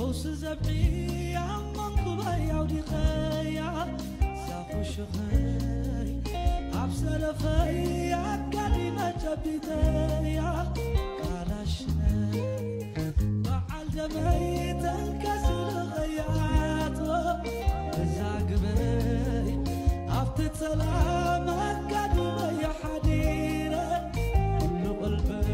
ቀውሲ ዘብዒ ኣብ መንኩበይ ኣውዲቐያ፣ ሳኹ ሽኸይ ኣብ ሰለፈይ ኣጋዲመ ጨቢጠያ፣ ካላሽነይ በዓል ደመይ ተንከስ ኢሉ ኸያቶ፣ እዛ ግበይ ኣብቲ ጸላም ኣጋዲመያ ሓዲረ፣ ኩሉ ቁልበይ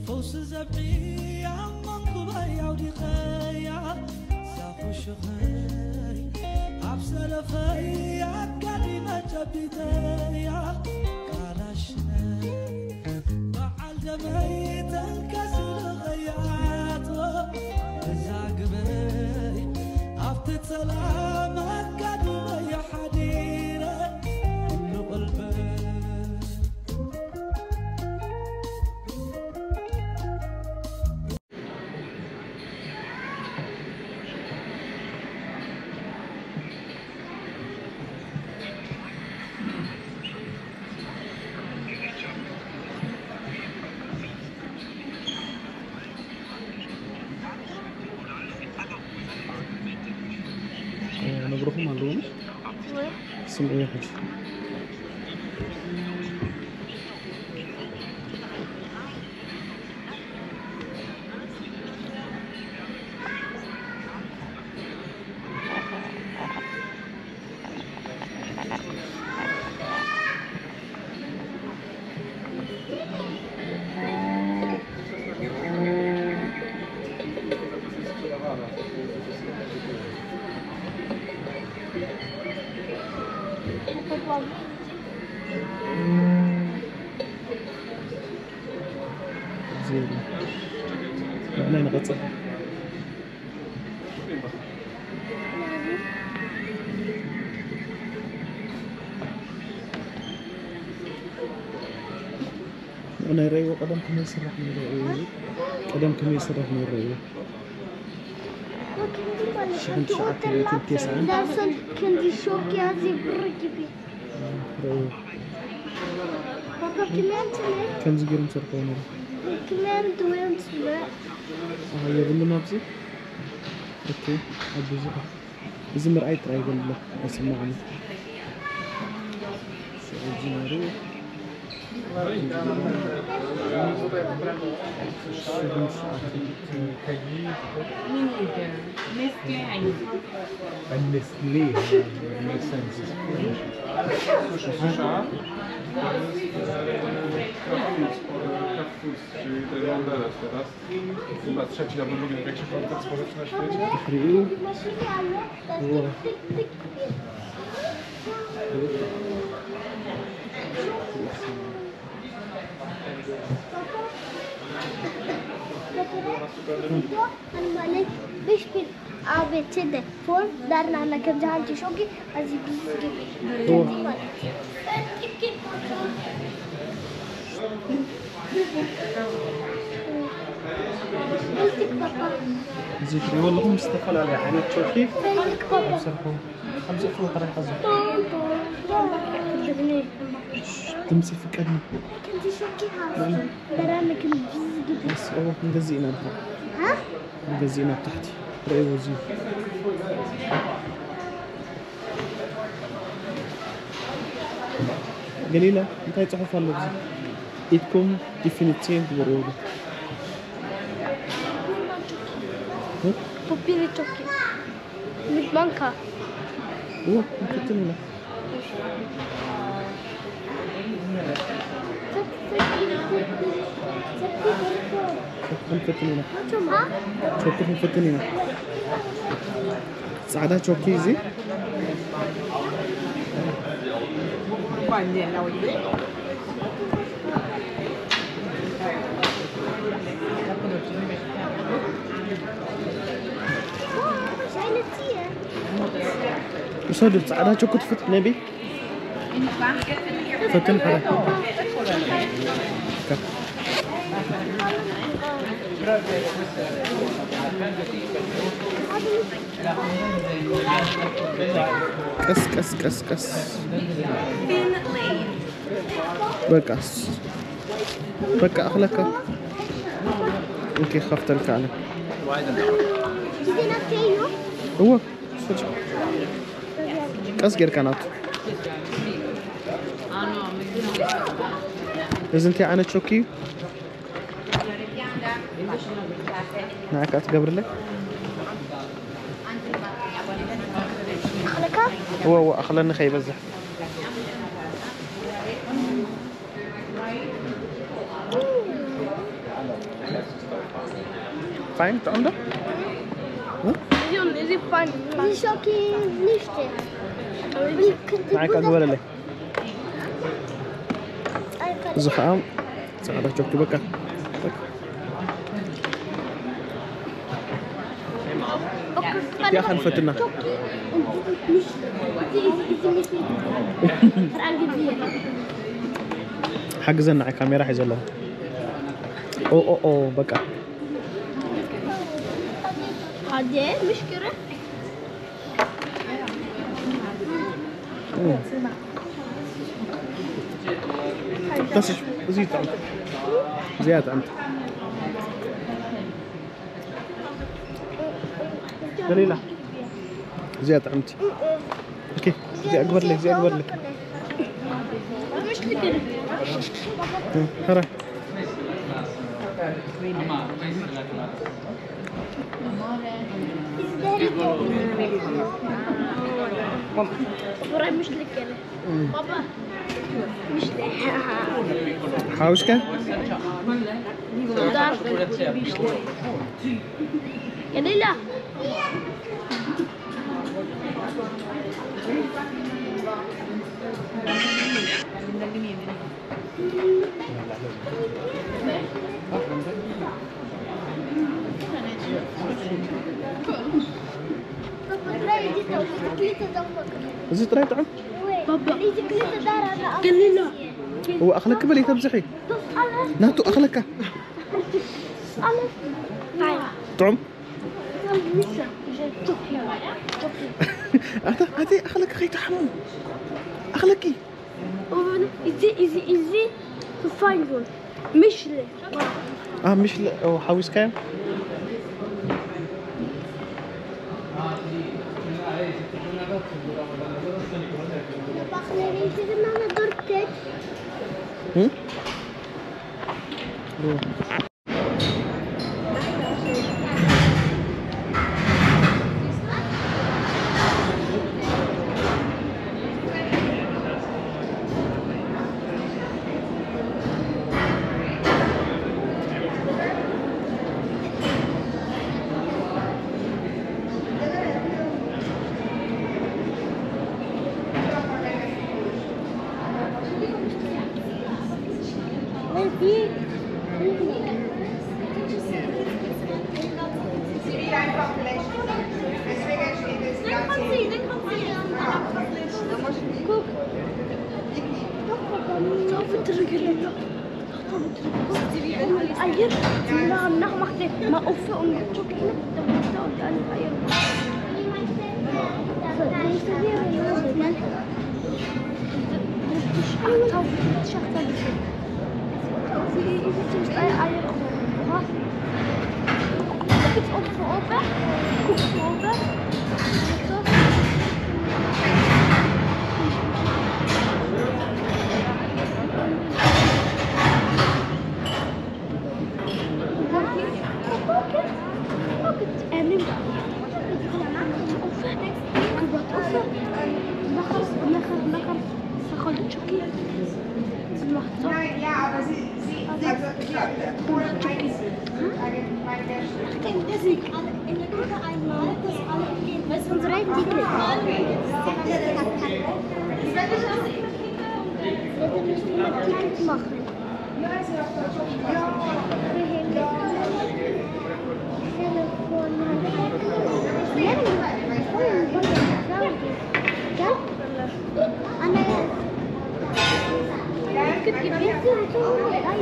ፈውሲ ዘብዒ ኣብ መንኩበይ ኣውዲቐያ፣ ዛኹ ሽኸይ ኣብ ሰለፈይ ኣጋዲመ ጨቢጠያ፣ ካላሽነይ በዓል ደመይ ተንከስ ኢሉ ኸያቶ፣ እዛ ግበይ ኣብቲ ጸላም ኣጋዲመያ ሓዲረ፣ ኩሉ ቁልበይ ኣለዎም። ስምዒ ሕጂ። ንዕና ንቐጽል። ንረእይዎ ቀደም ከመይ ይስራሕ ንረእይዎ። ቀደም ከመይ ይስራሕ ንረእይዎ። ሽሕን ትሽዓተ ሚእትን ቴስዓን ዳሰን ክንዲ ሾክ ያዚ ብርግቢ። ረእይዎ። ፓፓ ክመንት ነ ከምዚ ገይሮም ሰርሕዎ ነይሮም። ክመንት ወንት ነ ኣሃ፣ የብሉን ኣብዚ። ኦኬ፣ ኣብዚ እዚ ምርኣይ ጥራይ ይበልሎ፣ ኣይስምዓኒ። ሽዑ እዚ ነይሩ። ሽዱሽተ ኣትክልቲ። Nestlé, makes sense. Czyli to jest teraz. Chyba trzeci albo drugi największy koncert spożywczy na świecie. Wow. Bishkit abetide for darna na kamjahan tishoki azi bizgi. እዚ ትሪእዎ ኣለኹም ዝተፈላለየ ዓይነት ቾኪ ኣብ ሰርሑ። ኣብዚ እኽሊ ጥራይ ሓዙ። ድምፂ ፍቀድኒ። በስ፣ ኦ፣ ንገዝእ ኢና ብሮ። ንገዝእ ኢና ኣብ ታሕቲ። ርእይዎ እዚ። ገሊላ፣ እንታይ ጽሑፍ ኣሎ ኣብዚ? ኢትኩም ዲፊኒትሴን ትገብርዎ ዶ? እ? ፖፒኒ ቶኪ። ማንካ። ኦ፣ እንክትልና። ቸኩ ክንፈትን ኢና። ቸኩ ክንፈትን ኢና። ጻዕዳ ቸኩ እዚ። ውሰዱ፣ ጻዕዳ ቸኩ ትፈት ነቢ። ፈትን ፈረ። ቀስ፣ ቀስ፣ ቀስ፣ ቀስ። በቃ፣ በቃ፣ ኣኽለካ። ኦኬ፣ ከፍተልካ ኣነ። እወ። ቀስ ጌርካ ናቱ። እዚ እንታይ ዓይነት ቾክ እዩ? ንዓካ ትገብርለይ? እወ፣ እወ፣ ኣኽለኒ ከይበዝሕ። ፋይን፣ ጥዑም ዶ? እ? እዚ፣ እዚ ፋይን። እዚ ሾኪ ንሽቲ። ንዓይ ከ ግበረለይ። እዚ ኸዓ ጻዕዳ ቾኪ በቃ። እቲኣ ኸንፈትና። ሓግዘና፣ ካሜራ ሒዘ ኣለኹ። ኦ፣ ኦ፣ ኦ፣ በቃ። ኣደ፣ ምሽ ክረ? ኦ። ተስሽ፣ እዚ ይጥዕም። እዚኣ ጥዕምቲ። ገሊላ። እዚኣ ጥዕምቲ። ኦኬ፣ እዚኣ ግበርለይ፣ እዚኣ ግበርለይ። እ፣ ሕራይ። ሓውስካ? ገሊላ። እዚ ጥራይ ጥዑም? ባባ። ገሊላ። እወ፣ ኣኽለኪ በሊ ተብዝሒ። ናቱ ኣኽለካ። ጥዑም? ኣታ፣ ኣቲ ኣኽለኪ ከይትሓሙ። ኣኽለኪ። እዚ፣ እዚ፣ እዚ ክፋኝ ይሁን። ምሽለ። አ፣ ምሽለ፣ ኦ፣ ሓዊስካዮ? እም? ኦ።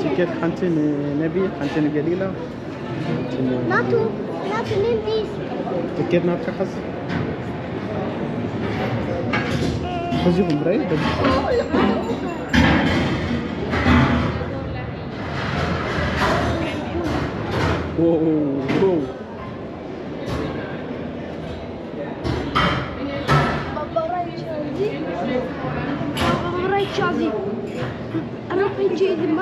ትኬት ሓንቲ ንነቢ፣ ሓንቲ ንገሊላ። ናቱ፣ ናቱ፣ ኒንቲስ። ትኬት ናትካ ሓዝ። ሕዚ ይኹን ብረይ፣ በዚ። ዎ፣ ዎ፣ ዎ። ባባራይ ቻዚ። ባባራይ ቻዚ። ኣረፈንጂ ድማ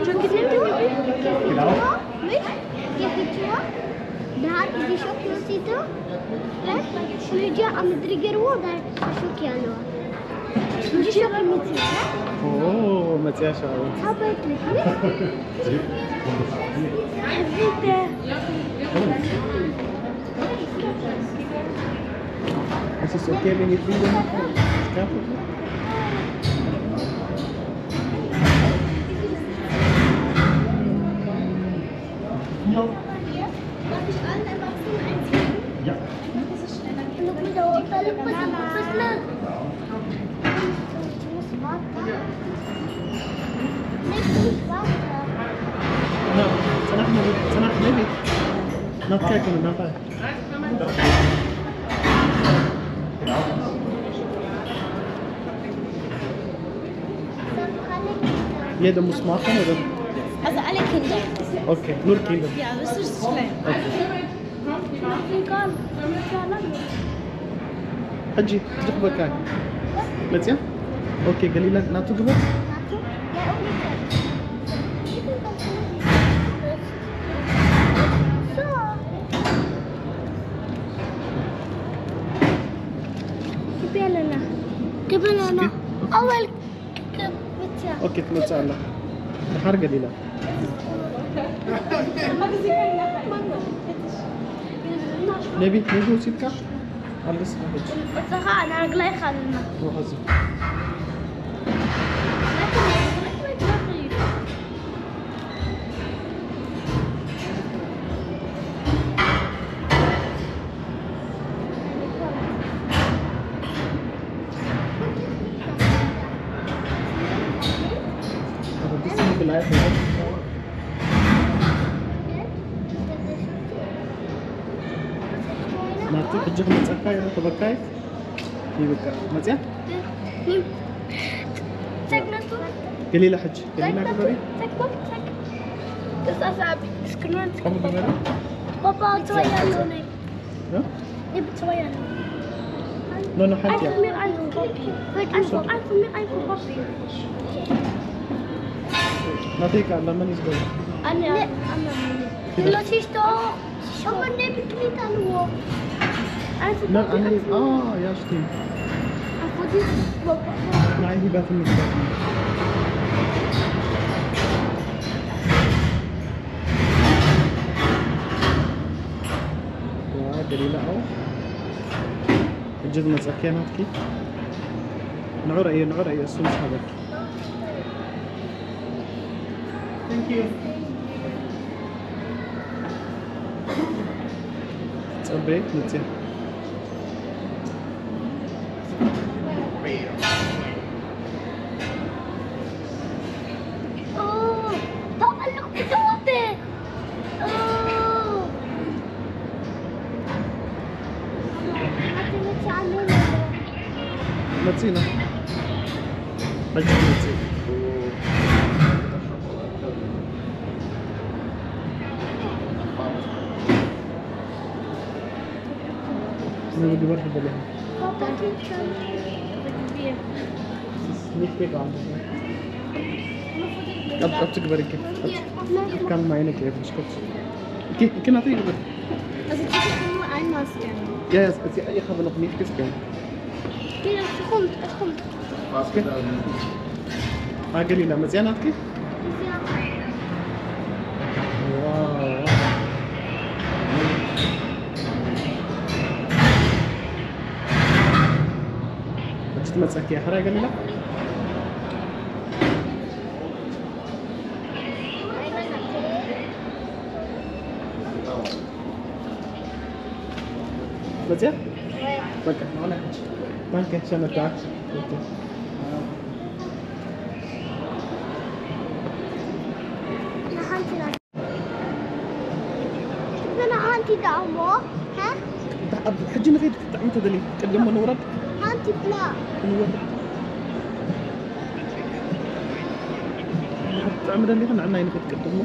ጆኪት ነቲ ወይ ኬፊትዋ፣ ዳር እዚ ሾክ ወሲቱ፣ ልጃ ኣብ ምድሪ ገርዎ፣ ዳር ሾክ ያለዋ። እንጂ ሾክ ምት ኦ፣ መጽያ ሻው። ሓባይ ትልክ። This is okay when you feel it. Careful. Ja. Na, ጽናሕ ነቢ፣ ጽናሕ ነቢ። ናትካ ይኩን፣ ናትካ። Hier, da muss machen, oder? Also alle Kinder. Okay, nur Kinder. Ja, das ist schlecht. Okay. Egal. ሕጂ ትድኽበካ መጽያ። ኦኬ፣ ገሊላ ናቱ ግበር። Kibelena. Kibelena. Awal. ኦኬ፣ ትመጽእ ኣላ። ድሓር ገሊላ። ነቢ፣ ነቢ ወሲድካ? ኣልስ ሕጂ። እዛ ኸዓ ንኣግላይ ካልና። ወሓዚ። ናቱ ሕጂ ክመፀካ ይረክበካ ይብቃ መፅያ። ገሊላ ሕጂ ገሊላ ግበሪ። ከምኡ ግበሪ። Papa, try alone. እ? Maybe try alone. ኖ ኖ ሓንቲ እያ። Mir ein Kopi. Ein Kopi. Ein Kopi. ናተይ ከ ኣለመን ይዝበሉ። Anne, Anne. Lass ich doch. Schau mal, der Betrieb an wo. ኖ ኣነ ኣያ ሽቲ Einfach dieses Papa. ንዓይ ሂባትኒ ሂባትኒ። ዋ ገሊላ ኣው ሕጂ ዝመፀኪያ ናትኪ ንዑ ረእዮ ንዑ ረእዮ እሱ ምስ ሃበኪ። Thank you. ጸበይ መጽያ Oh, da war noch Papa. Oh. Hat er mit der anderen መጺና ሕጂ መጺ ንምግበር ሕበለ Papa kriegt schon. Nicht vegan. Ab, ab zu Gebäude. Kann meine Gräfe nicht kurz. Okay, ich kann natürlich. Also, ich kann nur einmal scannen. Ja, ja, ich habe noch nicht gescannt. Okay, es kommt, es kommt. ኣገሊላ መፅያ ናትኪ። Ja. ዋው። ሕጂ ትመፀኪ እያ ሕራይ ገሊላ። መፅያ በቃ ንዓና ሕጂ። Danke, schönen Tag. Eine Hand in der Hand. Eine Hand in der Hand. Hä? ሕጂ ንኸይድ ክትጥዕሚ ተደሊ ቅድሞ ንውረድ። Hand in der ክንወርድ ክትጥዕሚ ደሊኻ ንዕናይ ንኸይድ ቅድሞ።